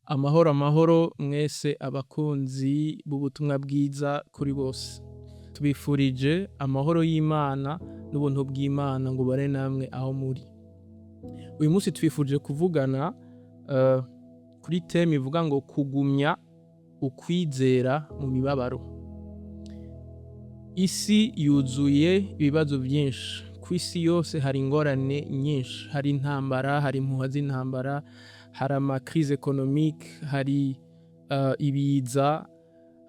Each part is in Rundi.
Amahoro amahoro mwese abakunzi b'ubutumwa bwiza kuri bose. Tubifurije amahoro y'Imana n'ubuntu bw'Imana ngo bubane namwe aho muri. Uyu munsi twifuje kuvugana kuri thème ivuga ngo kugumya ukwizera mu mibabaro. Isi yuzuye ibibazo vyinshi, kw'isi yose hari ingorane nyinshi, hari intambara, hari impuha z'intambara, hari ama crises économiques, hari ibiza,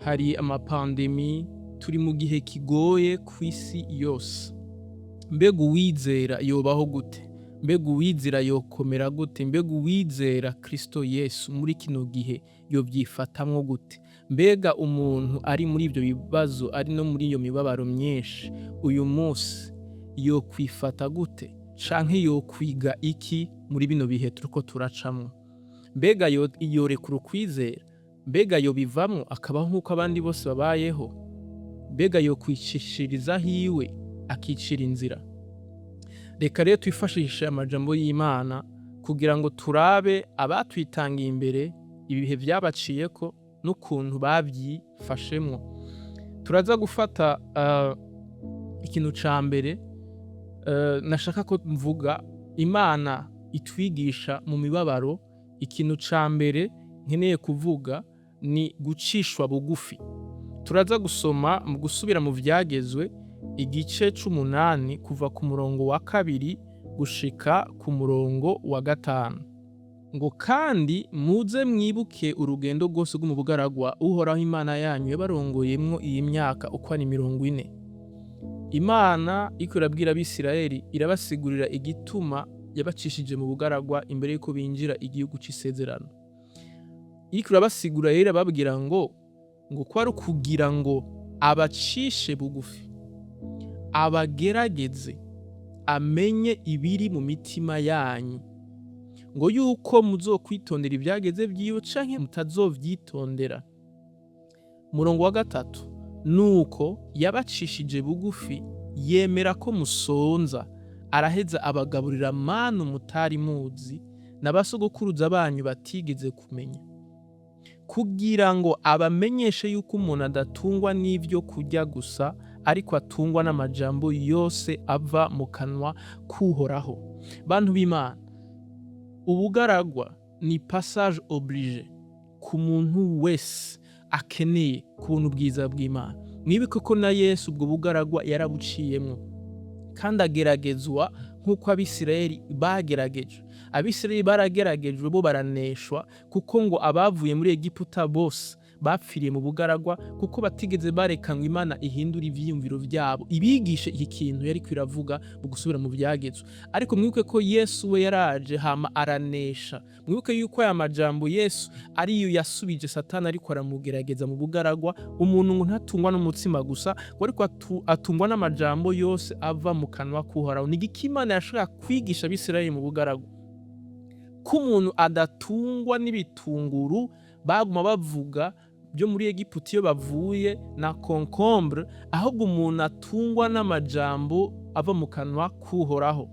hari ama pandémies, turi mu gihe kigoye kw'isi yose. Mbega uwizera yobaho gute? Mbega uwizera yokomera gute? Mbega uwizera Kristo Yesu muri kino gihe yovyifatamwo gute? Mbega umuntu ari muri ivyo bibazo, ari no muri iyo mibabaro myinshi, uyu munsi yokwifata gute? Canke yokwiga iki muri bino bihe turiko turacamwo? Mbega yorekura ukwizera? Mbega yobivamwo akabaho nk'uko abandi bose babayeho? Mbega yokwicishirizaho iwe akicira inzira? Reka rero twifashishe amajambo y'Imana kugira ngo turabe abatwitangiye imbere, ibihe vyabaciyeko n'ukuntu bavyifashemwo. Turaza gufata ikintu ca mbere nashaka ko mvuga Imana itwigisha mu mibabaro. Ikintu ca mbere nkeneye kuvuga ni gucishwa bugufi. Turaza gusoma mu gusubira mu Vyagezwe, igice c'umunani, kuva ku murongo wa 2 gushika ku murongo wa 5. Ngo: "Kandi muze mwibuke urugendo rwose rwo mu bugaragwa Uhoraho Imana yanyu yabarongoyemwo iyi myaka uko ari 40." Imana iriko irabwira Abisirayeli, irabasigurira igituma yabacishije mu bugaragwa imbere yuko binjira igihugu c'isezerano. Iriko irabasigura rero, irababwira ngo kwari ukugira ngo abacishe bugufi, abagerageze, amenye ibiri mu mitima yanyu, ngo yuko muzokwitondera ivyageze vyiwe canke mutazovyitondera. Murongo wa 3: "Nuko yabacishije bugufi, yemera ko musonza, araheza abagaburira manu mutari muzi, na basogokuruza banyu batigeze kumenya, kugira ngo abamenyeshe yuko umuntu adatungwa n'ivyo kurya gusa, ariko atungwa n'amajambo yose ava mu kanwa k'Uhoraho." Bantu b'Imana, ubugaragwa ni passage obligé ku muntu wese akeneye kubona ubwiza bw'Imana. Mwibuke ko na Yesu ubwo bugaragwa yarabuciyemwo, kandi ageragezwa nk'uko Abisirayeli bageragejwe. Abisirayeli barageragejwe, bo baraneshwa, kuko ngo abavuye muri Egiputa bose bapfiriye mu bugaragwa, kuko batigeze bareka ngo Imana ihindure ivyiyumviro vyabo, ibigishe iki kintu yariko iravuga mu gusubira mu Vyagezwe. Ariko mwibuke ko Yesu we yaraje, hama aranesha. Mwibuke yuko aya majambo Yesu ariyo yasubije Satani ariko aramugerageza mu bugaragwa: umuntu ngo ntatungwa n'umutsima gusa, ngo ariko atungwa n'amajambo yose ava mu kanwa k'Uhoraho. Ni igiki Imana yashobora kwigisha Abisirayeli mu bugaragwa? Ko umuntu adatungwa n'ibitunguru baguma bavuga byo muri Egiputa iyo bavuye na concombre, ahubwo umuntu atungwa n'amajambo ava mu kanwa k'Uhoraho.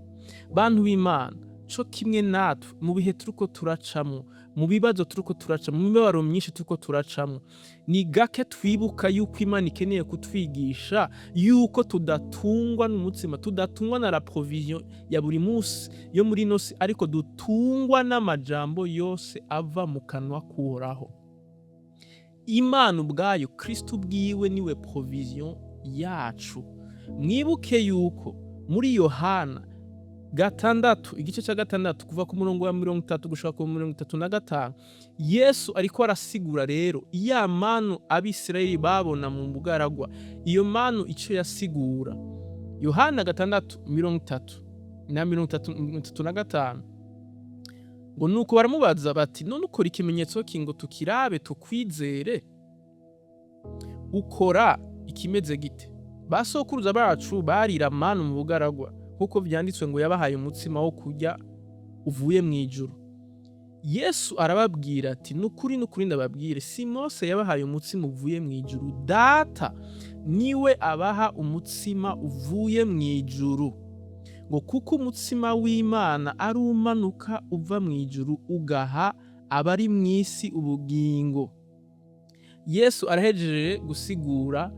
Bantu b'Imana, co kimwe natwe mu bihe turiko turacamwo, mu bibazo turiko turacamwo, mu mibabaro myinshi turiko turacamwo, ni gake twibuka yuko Imana ikeneye kutwigisha yuko tudatungwa n'umutsima, tudatungwa na la provision ya buri munsi yo muri ino si, ariko dutungwa n'amajambo yose ava mu kanwa k'Uhoraho. Imana ubwayo, Kristo ubwiwe, niwe provision yacu. Mwibuke yuko muri Yohana 6, igice ca 6, kuva ku murongo wa 30 gushika ku 35, Yesu ariko arasigura rero ya manu Abisirayeli babona mu bugaragwa, iyo manu ico yasigura. Yohana 6, 30 na 35 ngo: "Nuko baramubaza bati: 'None ukora ikimenyetso ki ngo tukirabe tukwizere? Ukora ikimeze gite? Basokuruza bacu barira manu mu bugaragwa, nk'uko vyanditswe ngo: Yabahaye umutsima wo kurya uvuye mw'ijuru.' Yesu arababwira ati: Nukuri nukuri ndababwire, si Mose yabahaye umutsima uvuye mw'ijuru, Data niwe abaha umutsima uvuye mw'ijuru. Ngo kuko umutsima w'Imana ari umanuka uva mw'ijuru ugaha Abari mu isi ubugingo. Yesu arahejeje gusigura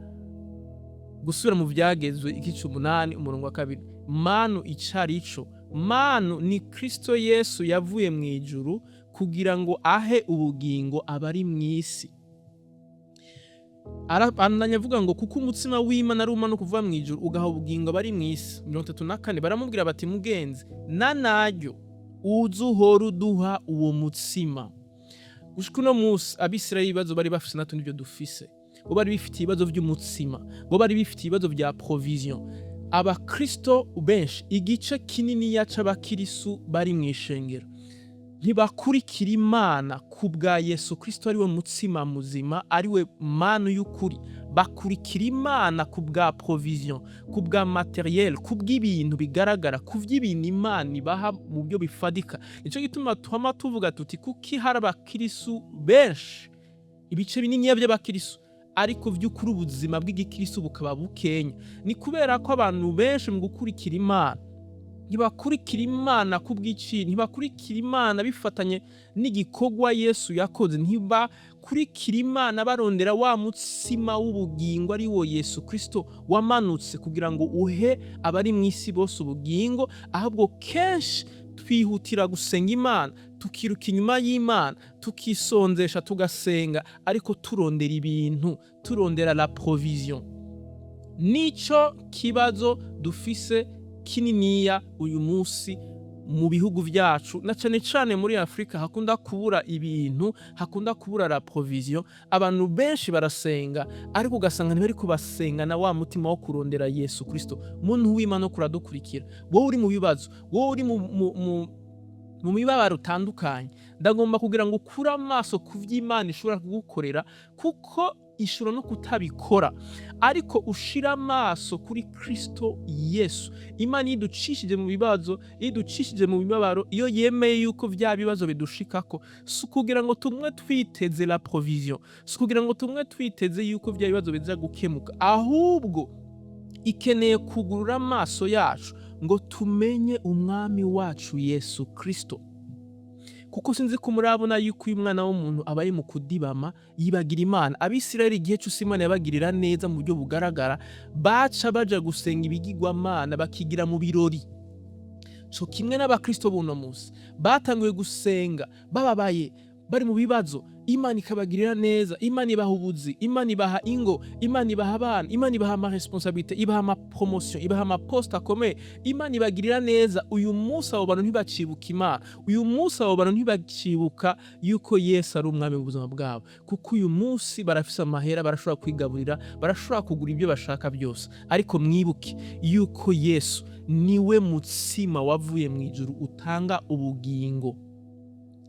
gusubira mu Vyagezwe igice 8, umurongo wa 2, manu icarico. Manu ni Kristo Yesu yavuye mu ijuru kugira ngo ahe ubugingo abari mu isi. Arabandanya avuga ngo kuko umutsima w'Imana ari umanuka uva mu ijuru ugaha ubugingo abari mu isi. 34, baramubwira bati: "Mugenzi, na naryo uze uhora uduha uwo mutsima." Gushika uno munsi, Abisirayeli ibibazo bari bafise natwe nivyo dufise. Bo bari bifitiye ibibazo vy'umutsima, bo bari bifitiye ibibazo vya provision. Abakristo benshi, igice kininiya c'abakirisu bari mw'ishengero, ntibakurikira Imana ku bwa Yesu Kristo ariwe mutsima muzima, ariwe manu y'ukuri. Bakurikira Imana ku bwa provision, ku bwa matériel, ku bw'ibintu bigaragara, ku vy'ibintu Imana ibaha mu byo bifadika. Nico gituma twama tuvuga tuti: kuki hari abakirisu benshi, ibice bininiya by'abakirisu, ariko vy'ukuri ubuzima bw'igikirisu bukaba bukenya? Ni kubera ko abantu benshi mu gukurikira Imana ntibakurikira Imana ku bw'iciro, ntibakurikira Imana bifatanye n'igikorwa Yesu yakoze, ntibakurikira Imana barondera wa mutsima w'ubugingo ari wo Yesu Kristo wamanutse kugira ngo uhe abari mu isi bose ubugingo. Ahubwo kenshi twihutira gusenga Imana, tukiruka inyuma y'Imana, tukisonzesha, tugasenga, ariko turondera ibintu, turondera la provision. Nico kibazo dufise kininiya uyu munsi mu bihugu vyacu, na cane cane muri Afrika hakunda kubura ibintu, hakunda kubura la provision. Abantu benshi barasenga, ariko ugasanga ntibariko basenga na wa mutima wo kurondera Yesu Kristo. Muntu w'Imana kuradukurikira, wowe uri mu bibazo, wowe uri mu mibabaro utandukanye, ndagomba kugira ngo ukure amaso ku vy'Imana ishobora kugukorera, kuko ishobora no kutabikora, ariko ushire amaso kuri Kristo Yesu. Imana iyo iducishije mu bibazo, iyo iducishije mu mibabaro, iyo yemeye yuko vya bibazo bidushikako, si ukugira ngo tumwe twiteze la provision, si ukugira ngo tumwe twiteze yuko vya bibazo biza gukemuka, ahubwo ikeneye kugurura amaso yacu ngo tumenye Umwami wacu Yesu Kristo. Kuko sinzi ko murabona yuko uyu mwana w'umuntu abaye mu kudibama yibagira Imana. Abisirayeli, igihe cyose Imana yabagirira neza mu buryo bugaragara, baca baja gusenga ibigirwamana, bakigira mu birori. Co kimwe n'abakristo buno munsi batanguye gusenga bababaye, bari mu bibazo, Imana ikabagirira neza, Imana ibaha ubuzi, Imana ibaha ingo, Imana ibaha abana, Imana ibaha amaresponsabilités, ibaha amapromotion, ibaha amaposte akomeye, Imana ibagirira neza. Uyu munsi abo bantu ntibacibuka Imana. Uyu munsi abo bantu ntibacibuka yuko Yesu ari Umwami mu buzima bwabo, kuko uyu munsi barafise amahera, barashobora kwigaburira, barashobora kugura ibyo bashaka byose. Ariko mwibuke yuko Yesu niwe mutsima wavuye mu ijuru utanga ubugingo.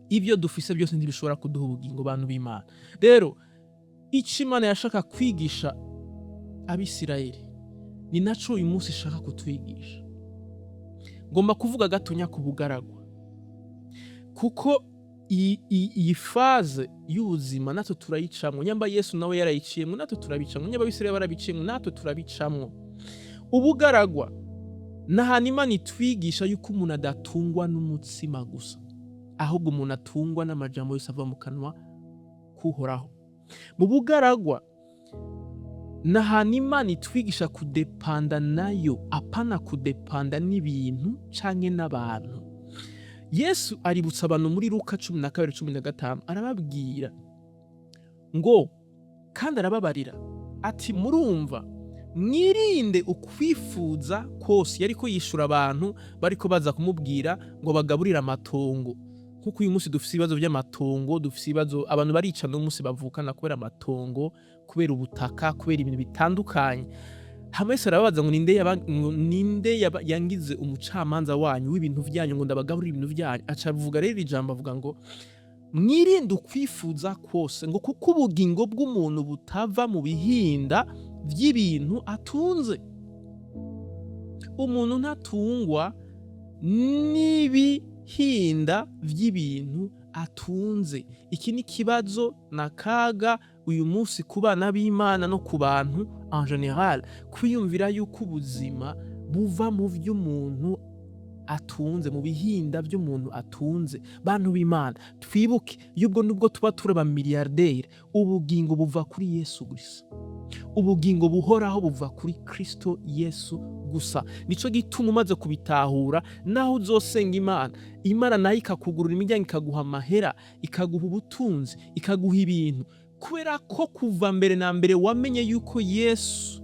Ibyo dufise byose ntibishobora kuduha ubugingo, bantu b'Imana. Rero icyo Imana yashaka kwigisha Abisirayeli ni naco uyu munsi ishaka kutwigisha. Ngomba kuvuga gatonya ku bugaragwa, kuko iyi phase y'ubuzima natwe turayicamwo. Nyamba Yesu nawe yarayiciyemwo, natwe turabicamwo. Nyamba Abisirayeli barabiciyemwo, natwe turabicamwo. Ubugaragwa ni ahantu Imana itwigisha yuko umuntu adatungwa n'umutsima gusa, ahubwo umuntu atungwa n'amajambo yose ava mu kanwa k'Uhoraho. Mu bugaragwa ni ahantu Imana itwigisha kudepanda nayo, apana kudepanda n'ibintu canke n'abantu. Yesu aributsa abantu muri Luka 12:15, arababwira ngo, kandi arababarira ati: "Murumva, mwirinde ukwifuza kose." Yariko yishura abantu bariko baza kumubwira ngo bagaburire amatongo, nkuko uyu munsi dufise ibibazo vy'amatongo, dufise ibibazo, abantu baricana uno munsi bavukana kubera amatongo, kubera ubutaka, kubera ibintu bitandukanye. Hama Yesu arababaza ngo: "Ninde ngo ninde yangize umucamanza wanyu w'ibintu vyanyu, ngo ndabagaburire ibintu vyanyu?" Aca avuga rero ijambo, avuga ngo: "Mwirinde ukwifuza kose," ngo kuko ubugingo bw'umuntu butava mu bihinda vy'ibintu atunze. Umuntu ntatungwa n'ibihinda vy'ibintu atunze. Iki ni ikibazo n'akaga uyu munsi ku bana b'Imana no ku bantu en général, kwiyumvira yuko ubuzima buva mu vy'umuntu Atunze mu bihinda by'umuntu atunze. Bantu b'Imana, twibuke yubwo nubwo tuba turi aba milliardaires, ubugingo buva kuri Yesu gusa. Ubugingo buhoraho buva kuri Kristo Yesu gusa. Nico gituma umaze kubitahura, naho uzosenga Imana, Imana nayo ikakugurura imiryango, ikaguha amahera, ikaguha ubutunzi, ikaguha ibintu, kubera ko kuva mbere na mbere wamenye yuko Yesu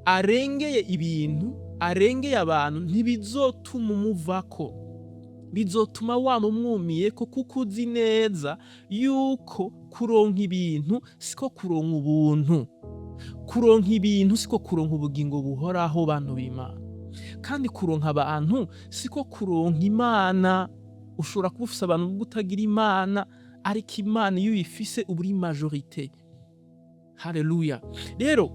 arengeye ibintu, arengeye abantu, ntibizotuma umuvako, bizotuma wama umwumiye ko, kuko uzi neza yuko kuronka ibintu siko kuronka ubuntu, kuronka ibintu siko kuronka ubugingo buhoraho, bantu b'Imana. Kandi kuronka abantu siko kuronka Imana. Ushobora kuba ufise abantu ubwo utagira Imana, ariko Imana iyo uyifise uba uri majorité. Haleluya! Rero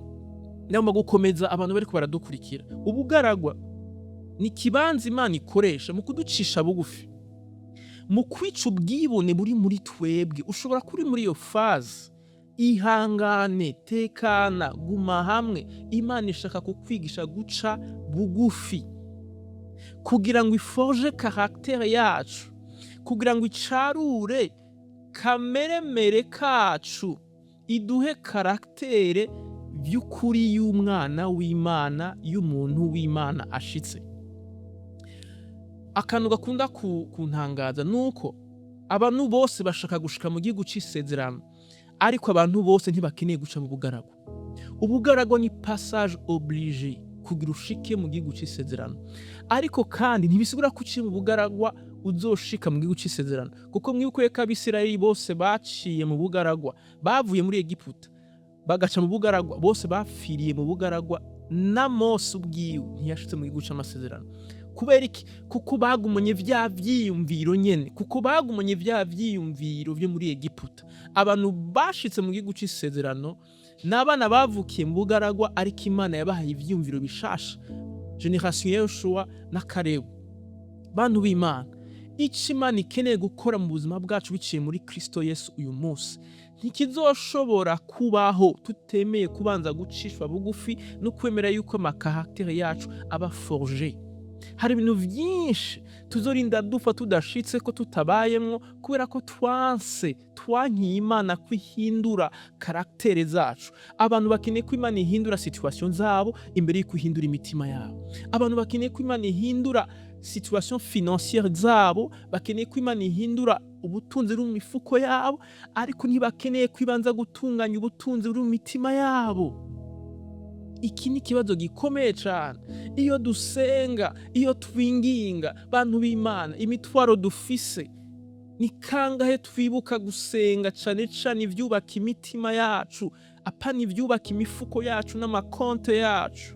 ndagomba gukomeza abantu bariko baradukurikira. Ubugaragwa ni ikibanza Imana ikoresha mu kuducisha bugufi, mu kwica ubwibone buri muri twebwe. Ushobora kuri muri iyo phase, ihangane, tekana, guma hamwe. Imana ishaka kukwigisha guca bugufi kugira ngo iforge caractère yacu, kugira ngo icarure kameremere kacu, iduhe caractère by'ukuri y'umwana w'Imana, y'umuntu w'Imana ashitse. Akantu gakunda kuntangaza ni uko abantu bose bashaka gushika mu gihugu c'isezerano, ariko abantu bose ntibakeneye guca mu bugaragwa. Ubugaragwa ni passage obligé kugira ushike mu gihugu c'isezerano, ariko kandi ntibisigura ko uciye mu bugaragwa uzoshika mu gihugu c'isezerano, kuko mwibuke ko Abisirayeli bose baciye mu bugaragwa, bavuye muri Egiputa bagaca mu bugaragwa, bose bapfiriye mu bugaragwa. Na Mose ubwiwe ntiyashitse mu gihugu c'amasezerano. Kubera iki? Kuko bagumanye vya vyiyumviro nyene, kuko bagumanye vya vyiyumviro vyo muri Egiputa. Abantu bashitse mu gihugu c'isezerano ni abana bavukiye mu bugaragwa, ariko Imana yabahaye ivyiyumviro bishasha, génération ya Yoshuwa na Kalebu. Bantu b'Imana, ico Imana ikeneye gukora mu buzima bwacu biciye muri Kristo Yesu uyu munsi ntikizoshobora kubaho tutemeye kubanza gucishwa bugufi no kwemera yuko ama caractères yacu aba forgé. Hari ibintu vyinshi tuzorinda dupfa tudashitse ko tutabayemwo, kubera ko twanse, twankiye Imana kwihindura caractères zacu. Abantu bakeneye ko Imana ihindura situation zabo imbere yuko ihindura imitima yabo. Abantu bakeneye ko Imana ihindura situation financière zabo, bakeneye ko Imana ihindura ubutunzi buri mu mifuko yabo, ariko ntibakeneye ko ibanza gutunganya ubutunzi buri mu mitima yabo. Iki ni ikibazo gikomeye cane. Iyo dusenga, iyo twinginga, bantu b'Imana, imitwaro dufise, ni kangahe twibuka gusenga cane cane ivyubaka imitima yacu, apana ivyubaka imifuko yacu n'amakonte yacu?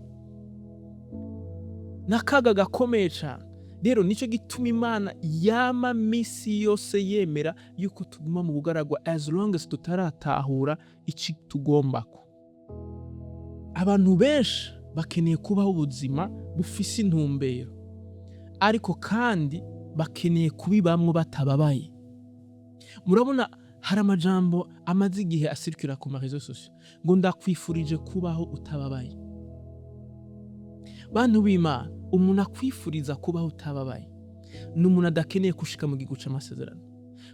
N'akaga gakomeye cane. Rero nico gituma Imana yama misi yose yemera yuko tuguma mu bugaragwa as long as tutaratahura ici tugombako. Abantu benshi bakeneye kubaho ubuzima bufise intumbero, ariko kandi bakeneye kubibamwo batababaye. Murabona hari amajambo amaze igihe asirikira ku ma réseaux sociaux ngo "Ndakwifurije kubaho utababaye." Bantu b'Imana, umuntu akwifuriza kubaho utababaye ni umuntu adakeneye gushika mu gihugu c'amasezerano,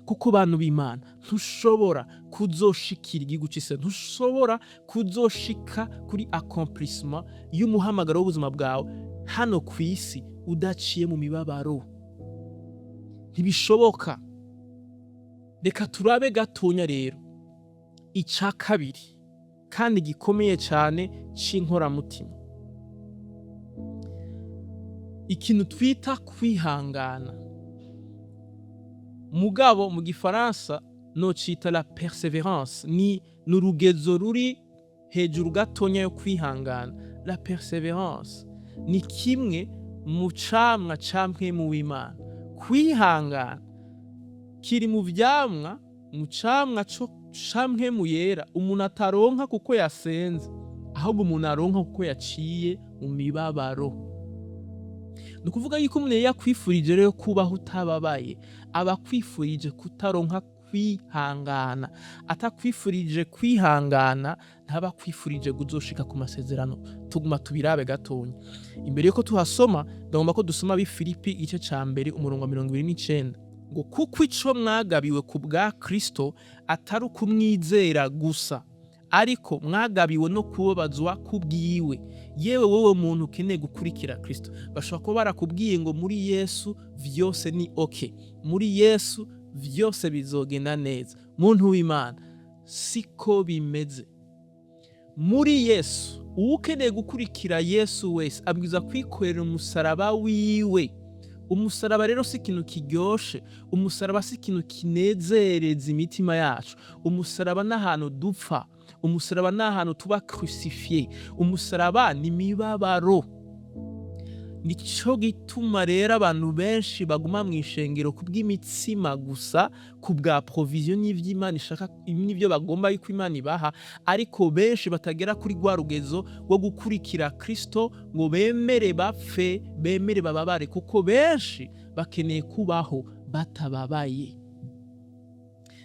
kuko, bantu b'Imana, ntushobora kuzoshikira igihugu c'isezerano, ntushobora kuzoshika kuri accomplissement y'umuhamagaro w'ubuzima bwawe hano ku isi udaciye mu mibabaro. Ntibishoboka. Reka turabe gatonya rero ica kabiri kandi gikomeye cyane c'inkoramutima, ikintu twita kwihangana, mugabo mu gifaransa nocita la persévérance. Ni urugezo ruri hejuru gatonya yo kwihangana. La persévérance ni kimwe mu camwa ca Mpwemu w'Imana. Kwihangana kiri mu vyamwa, mu camwa co ca Mpwemu Yera, umuntu ataronka kuko yasenze, ahubwo umuntu aronka kuko yaciye mu mibabaro. Ni ukuvuga yuko umuntu yakwifurije rero kubaho utababaye, aba akwifurije kutaronka Kwihangana. Atakwifurije kwihangana, ntaba akwifurije kuzoshika ku masezerano. Tuguma tubirabe gatonya. Imbere yuko tuhasoma, ndagomba ko dusoma Ab'i Filipi igice ca mbere, umurongo wa 29, ngo: "Kuko ico mwagabiwe ku bwa Kristo atari ukumwizera gusa, ariko mwagabiwe no kubabazwa kubwiwe." Yewe wowe muntu ukeneye gukurikira Kristo, bashobora kuba barakubwiye ngo muri Yesu vyose ni okay, muri Yesu vyose bizogenda neza. Muntu w'Imana, siko bimeze. Muri Yesu, uwukeneye gukurikira Yesu wese abwirizwa kwikorera umusaraba wiwe. Umusaraba rero si ikintu kiryoshe, umusaraba si ikintu kinezereza imitima yacu. Umusaraba n'ahantu dupfa, umusaraba n'ahantu tuba crucifié, umusaraba ni imibabaro. Nico gituma rero abantu benshi baguma mw'ishengero kubw'imitsima gusa, ku bwa provision n'ivy'Imana ishaka n'ivyo bagomba yuko Imana ibaha, ariko benshi batagera kuri rwa rugezo rwo gukurikira Kristo ngo bemere bapfe, bemere bababare, kuko benshi bakeneye kubaho batababaye.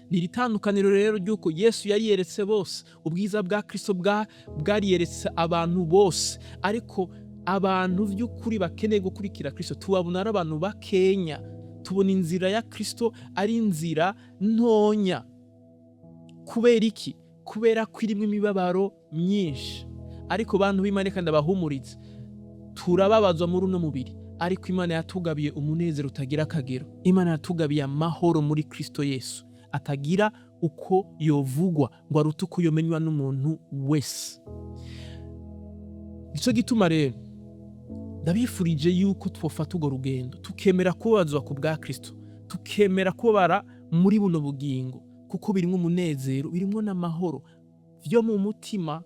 Ni iri tandukaniro rero ry'uko Yesu yariyeretse bose, ubwiza bwa Kristo bwariyeretse abantu bose, ariko abantu vy'ukuri bakeneye gukurikira Kristo tubabona ari abantu bakenya. Tubona inzira ya Kristo ari inzira ntonya. Kubera iki? Kubera ko irimwo imibabaro myinshi. Ariko bantu b'Imana, reka ndabahumurize, turababazwa muri uno mubiri, ariko Imana yatugabiye umunezero utagira akagero. Imana yatugabiye amahoro muri Kristo Yesu atagira uko yovugwa ngo arute uko yomenywa n'umuntu wese. Nico gituma rero ndabifurije yuko twofata urwo rugendo, tukemera kubabazwa ku bwa Kristo, tukemera kubabara muri buno bugingo, kuko birimwo umunezero, birimwo n'amahoro vyo mu mutima.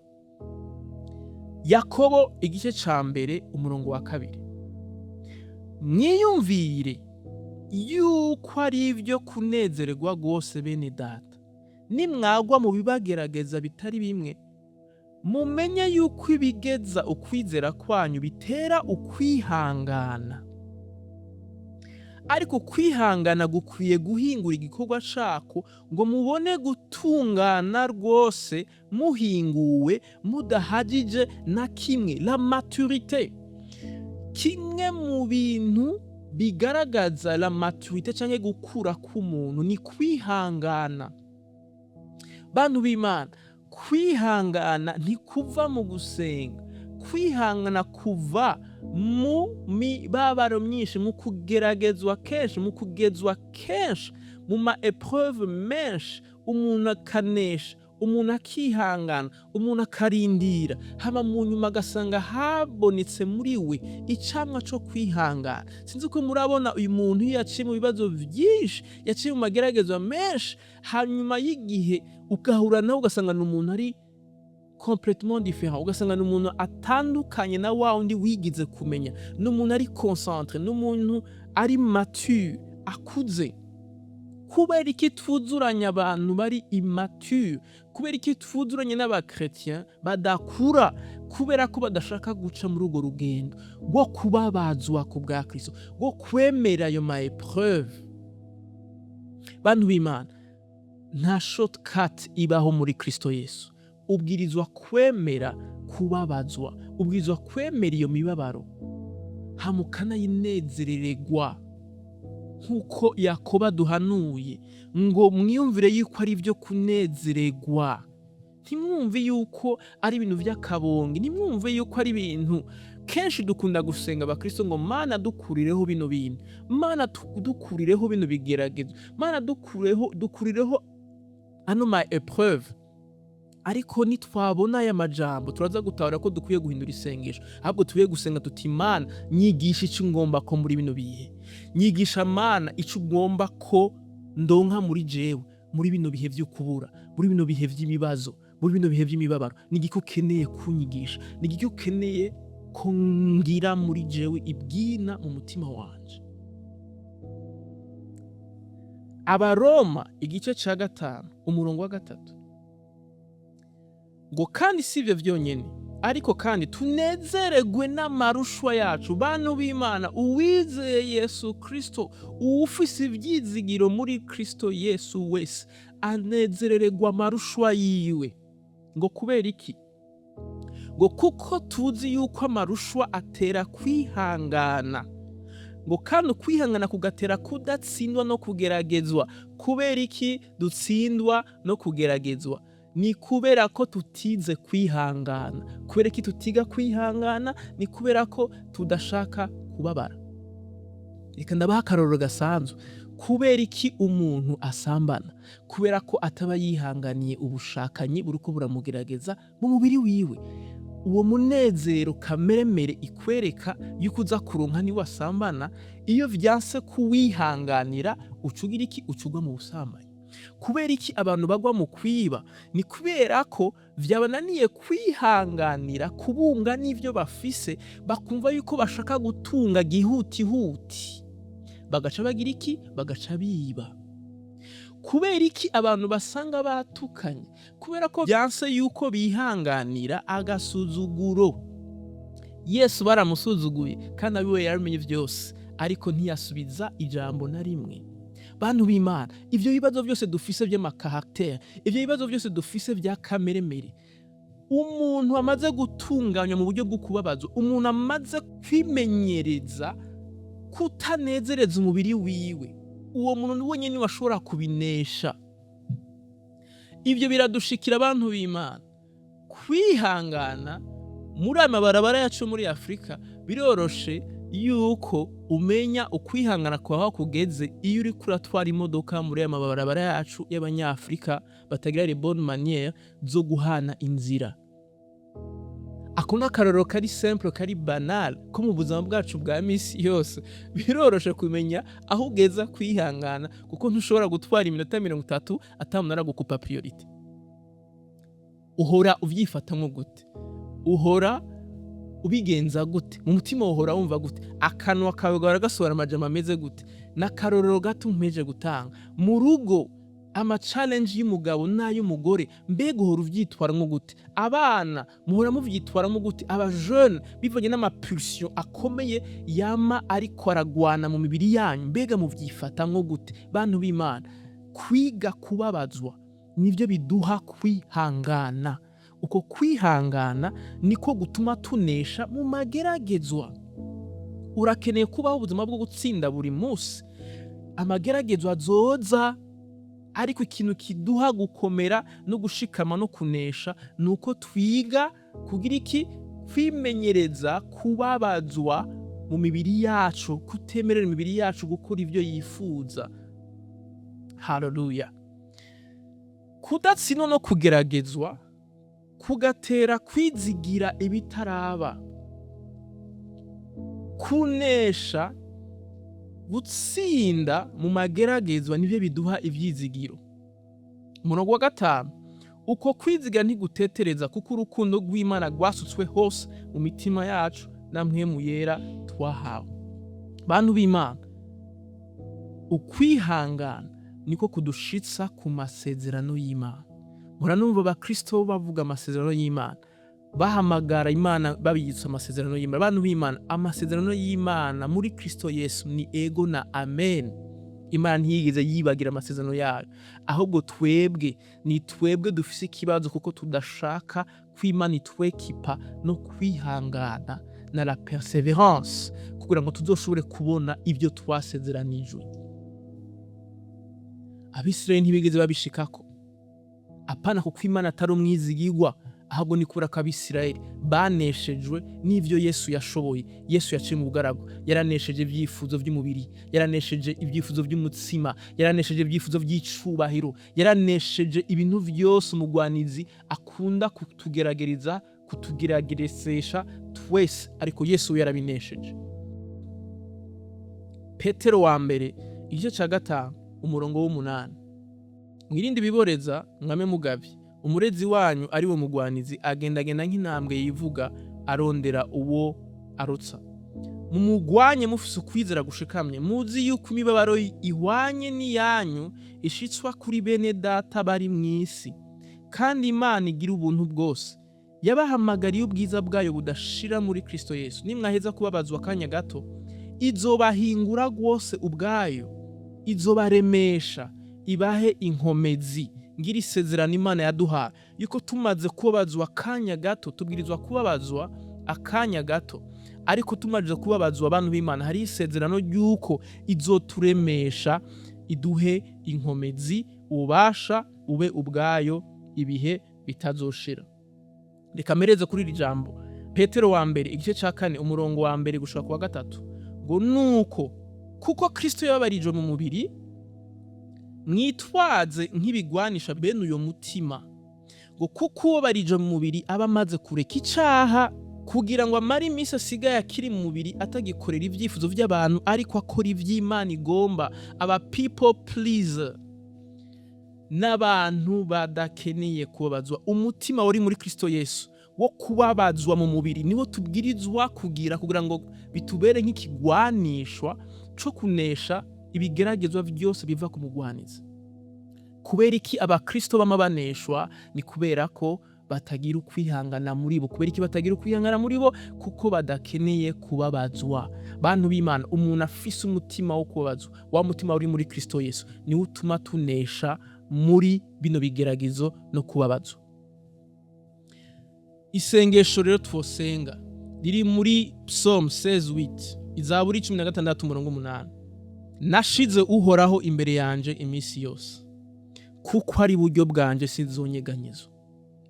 Yakobo igice ca mbere, umurongo wa 2: "Mwiyumvire yuko ari ibyo kunezererwa rwose, bene data, nimwagwa mu bibagerageza bitari bimwe. Mumenye yuko ibigeza ukwizera kwanyu bitera ukwihangana, ariko kwihangana gukwiye guhingura igikorwa cako, ngo mubone gutungana rwose, muhinguwe, mudahagije na kimwe." La maturité, kimwe mu bintu bigaragaza la maturité canke gukura k'umuntu ni kwihangana. Bantu b'Imana, kwihangana ntikuva mu gusenga, kwihangana kuva mu mibabaro myinshi, mu kugeragezwa kenshi, mu kugezwa kenshi, mu ma épreuves menshi, umuntu akanesha, umuntu akihangana, umuntu akarindira, hama mu nyuma agasanga habonetse muri we icamwa co kwihangana. Sinzi ko murabona uyu muntu iyo yaciye mu bibazo vyinshi, yaciye mu mageragezwa menshi, hanyuma y'igihe ugahura nawe ugasanga ni umuntu ari complètement différent, ugasanga ni umuntu atandukanye na wa wundi wigize kumenya, ni umuntu ari concentré, ni umuntu ari mature, akuze. Kubera iki twuzuranya abantu bari immature? Kubera iki twuzuranye n'aba chrétiens badakura? Kubera ko badashaka guca muri urwo rugendo rwo kubabazwa ku bwa Kristo, rwo kwemera ayo ma épreuves. Bantu b'Imana, nta shortcut ibaho muri Kristo Yesu. Ubwirizwa kwemera kubabazwa, ubwirizwa kwemera iyo mibabaro, hama ukanayinezerererwa, nk'uko Yakobo aduhanuye ngo: "Mwiyumvire yuko ari ibyo kunezererwa." Ntimwumve yuko ari ibintu by'akabonge, ntimwumve yuko ari ibintu. Kenshi dukunda gusenga abakristo ngo: "Mana, dukurireho bino bintu, Mana, dukurireho bino bigeragezo, Mana, dukurireho ano ma épreuves." Ariko nitwabona aya majambo, turaza gutahura ko dukwiye guhindura isengesho. Ahubwo tukwiye gusenga tuti: "Mana, nyigisha ico ngomba ko muri bino bihe, nyigisha Mana ico ugomba ko ndonka muri jewe muri bino bihe vyo kubura, muri bino bihe vy'ibibazo, muri bino bihe vy'imibabaro. Ni igiki ukeneye kunyigisha? Ni igiki ukeneye ko ngira muri jewe ibwina mu mutima wanje?" Abaroma igice ca 5, umurongo wa 3, ngo: "Kandi si ivyo vyonyene, Ariko kandi tunezeregwe n'amarushwa yacu. Bantu b'Imana, uwizeye Yesu Kristo, uwufise ivyizigiro muri Kristo Yesu wese, anezerererwa amarushwa yiwe. Ngo kubera iki? Ngo kuko tuzi yuko amarushwa atera kwihangana, ngo kandi ukwihangana kugatera kudatsindwa no kugeragezwa. Kubera iki dutsindwa no kugeragezwa? Ni kubera ko tutize kwihangana. Kubera iki tutiga kwihangana? Ni kubera ko tudashaka kubabara. Reka ndabaha akarorero gasanzwe. Kubera iki umuntu asambana? Kubera ko ataba yihanganiye ubushakanyi buriko buramugerageza mu mubiri wiwe. Uwo munezero kameremere ikwereka yuko uza kuronka niwasambana, iyo vyanse kuwihanganira, uca ugira iki? Uca ugwa mu busambanyi. Kubera iki abantu bagwa mu kwiba? Ni kubera ko vyabananiye kwihanganira kubunga n'ivyo bafise, bakumva yuko bashaka gutunga gihutihuti, bagaca bagira iki? Bagaca biba. Kubera iki abantu basanga batukanye? Kubera ko vyanse yuko bihanganira agasuzuguro. Yesu baramusuzuguye, kandi abiwe yarabimenye vyose, ariko ntiyasubiza ijambo na rimwe. Bantu b'Imana, ivyo bibazo vyose dufise vy'ama caractère, ivyo bibazo vyose dufise vya kameremere, umuntu amaze gutunganywa mu buryo bwo kubabazwa, umuntu amaze kwimenyereza kutanezereza umubiri wiwe, uwo muntu wenyene niwe ashobora kubinesha. Ivyo biradushikira, abantu b'Imana. Kwihangana muri aya mabarabara yacu muri Afurika, biroroshe yuko umenya ukwihangana kwawe aho kugeze iyo uriko uratwara imodoka muri aya mabarabara yacu y'Abanyafurika batagira les bonnes manières zo guhana inzira. Ako ni akarorero kari simple, kari banal, ko mu buzima bwacu bwa misi yose. Biroroshe kumenya aho ugeza kwihangana, kuko ntushobora gutwara iminota 30 ata muntu aragukupa priorité. Uhora uvyifatamwo gute? Uhora ubigenza gute? Mu mutima uhora wumva gute? Akanwa kawe gahora gasohora amajambo ameze gute? N'akarorero gato mpeje gutanga. Mu rugo, ama challenge y'umugabo n'ay'umugore, mbega uhora uvyitwaramwo gute? Abana muhora muvyitwaramwo gute? Aba jeune, bivanye n'ama pulsion akomeye yama ariko aragwana mu mibiri yanyu, mbega muvyifatamwo gute? Bantu b'Imana, kwiga kubabazwa nivyo biduha kwihangana. Uko kwihangana niko gutuma tunesha mu mageragezwa. Urakeneye kubaho ubuzima bwo gutsinda buri munsi. Amageragezwa azoza, ariko ikintu kiduha gukomera no gushikama no kunesha ni uko twiga kugira iki? Kwimenyereza kubabazwa mu mibiri yacu, kutemerera imibiri yacu gukora ivyo yifuza. Haleluya! Kudatsindwa no kugeragezwa kugatera kwizigira ibitaraba. Kunesha, gutsinda mu mageragezwa nivyo biduha ivyizigiro. Umurongo wa gatanu: uko kwizigira ntigutetereza, kuko urukundo rw'Imana rwasutswe hose mu mitima yacu na Mpwemu Yera twahawe. Bantu b'Imana, ukwihangana niko kudushitsa ku masezerano y'Imana. Mpora numva Abakristo bavuga amasezerano y'Imana, bahamagara Imana, babiyitsa amasezerano y'Imana. Bantu b'Imana, amasezerano y'Imana muri Kristo Yesu ni ego na amen. Imana ntiyigeze yibagira amasezerano yayo, ahubwo twebwe ni twebwe dufise ikibazo, kuko tudashaka ko Imana itwekipa no kwihangana na la persévérance kugira ngo tuzoshobore kubona ibyo twasezeranijwe. Abisirayeli ntibigeze babishikako, apana kuko Imana atari umwizigirwa, ahubwo ni kubera ko Abisirayeli baneshejwe n'ivyo Yesu yashoboye. Yesu yaciye mu bugaragwa, yaranesheje ibyifuzo by'umubiri, yaranesheje ibyifuzo by'umutsima, yaranesheje ibyifuzo by'icubahiro, yaranesheje ibintu vyose umugwanizi akunda kutugeragereza, kutugerageresesha twese, ariko Yesu we yarabinesheje. Petero wa mbere, igice ca 5, umurongo w'8: mwirinde ibiboreza, mwame mugavye. Umurezi wanyu ari we mugwanizi agendagenda nk'intambwe yivuga, arondera uwo arotsa. Mumugwanye mufise ukwizera gushikamye, muzi yuko imibabaro ihwanye n'iyanyu ishitswa kuri bene Data bari mw'isi. Kandi Imana igira ubuntu bwose. Yabahamagariye ubwiza bwayo budashira muri Kristo Yesu. Nimwaheza kubabazwa akanya gato, izobahingura rwose ubwayo, izobaremesha, ibahe inkomezi. Ngira isezerano Imana yaduhaye yuko tumaze kubabazwa akanya gato, tubwirizwa kubabazwa akanya gato, ariko tumaze kubabazwa, abantu b'Imana, hari isezerano ry'uko izoturemesha, iduhe inkomezi, ububasha ube ubwayo ibihe bitazoshira. Reka mereze kuri iri jambo, Petero wa mbere, igice ca 4, umurongo wa 1 gushika ku wa 3, ngo: "Nuko kuko Kristo yababarijwe mu mubiri, mwitwaze nk'ibigwanisha bene uyo mutima, ngo kuko ubabarijwe mu mubiri aba amaze kureka icaha, kugira ngo amare iminsi asigaye akiri mu mubiri atagikorera ivyifuzo vy'abantu, ariko akora ivy'Imana igomba." Aba people pleaser n'abantu badakeneye kubabazwa. Umutima wari muri Kristo Yesu wo kubabazwa mu mubiri niwo tubwirizwa kugira ngo bitubere nk'ikigwanishwa co kunesha ibigeragezwa vyose biva ku mugwanizi. Kubera iki abakristo bama baneshwa? Ni kubera ko batagira ukwihangana muri bo. Kubera iki batagira ukwihangana muri bo? Kuko badakeneye kubabazwa. Bantu b'Imana, umuntu afise umutima wo kubabazwa, wa mutima uri muri Kristo Yesu, niwo utuma tunesha muri bino bigeragezo no kubabazwa. Isengesho rero twosenga riri muri Psalm 16:8, Izaburi 16 umurongo 8: "Nashize Uhoraho imbere yanje iminsi yose, kuko ari buryo bwanje sinzonyeganyezwa."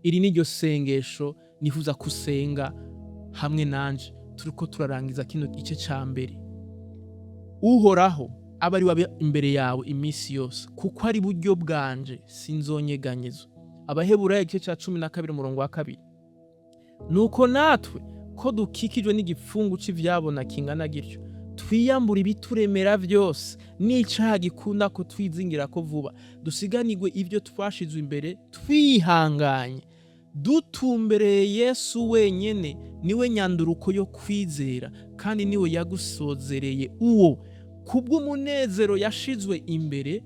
Iri ni ryo sengesho nifuza kusenga hamwe nanje turiko turarangiza kino gice ca mbere. Uhoraho aba ari we imbere yawe iminsi yose, kuko ari buryo bwanje sinzonyeganyezwa. Abaheburayo igice ca 12 umurongo wa 2: "Nuko natwe ko dukikijwe n'igipfungu c'ivyabona kingana gityo, twiyambura ibituremera vyose n'icaha gikunda kutwizingirako vuba, dusiganirwe ivyo twashizwe imbere twihanganye, dutumbereye Yesu wenyene, niwe nyanduruko yo kwizera kandi niwe yagusozereye, uwo kubw'umunezero yashizwe imbere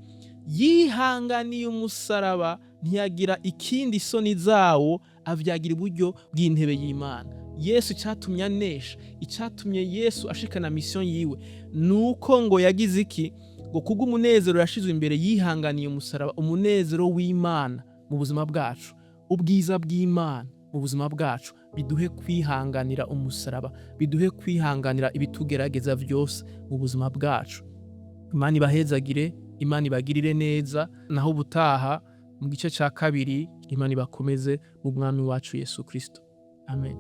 yihanganiye umusaraba, ntiyagira ikindi isoni zawo, avyagira iburyo bw'intebe y'Imana." Yesu, icyatumye anesha, icyatumye Yesu ashikana mission yiwe, nuko ngo yagize iki? Ngo kubw'umunezero yashizwe imbere yihanganiye umusaraba. Umunezero w'Imana mu buzima bwacu, ubwiza bw'Imana mu buzima bwacu, biduhe kwihanganira umusaraba, biduhe kwihanganira ibitugerageza vyose mu buzima bwacu. Imana ibahezagire, Imana ibagirire neza. Naho ubutaha mu gice ca kabiri. Imana ibakomeze mu Mwami wacu Yesu Kristo. Amen.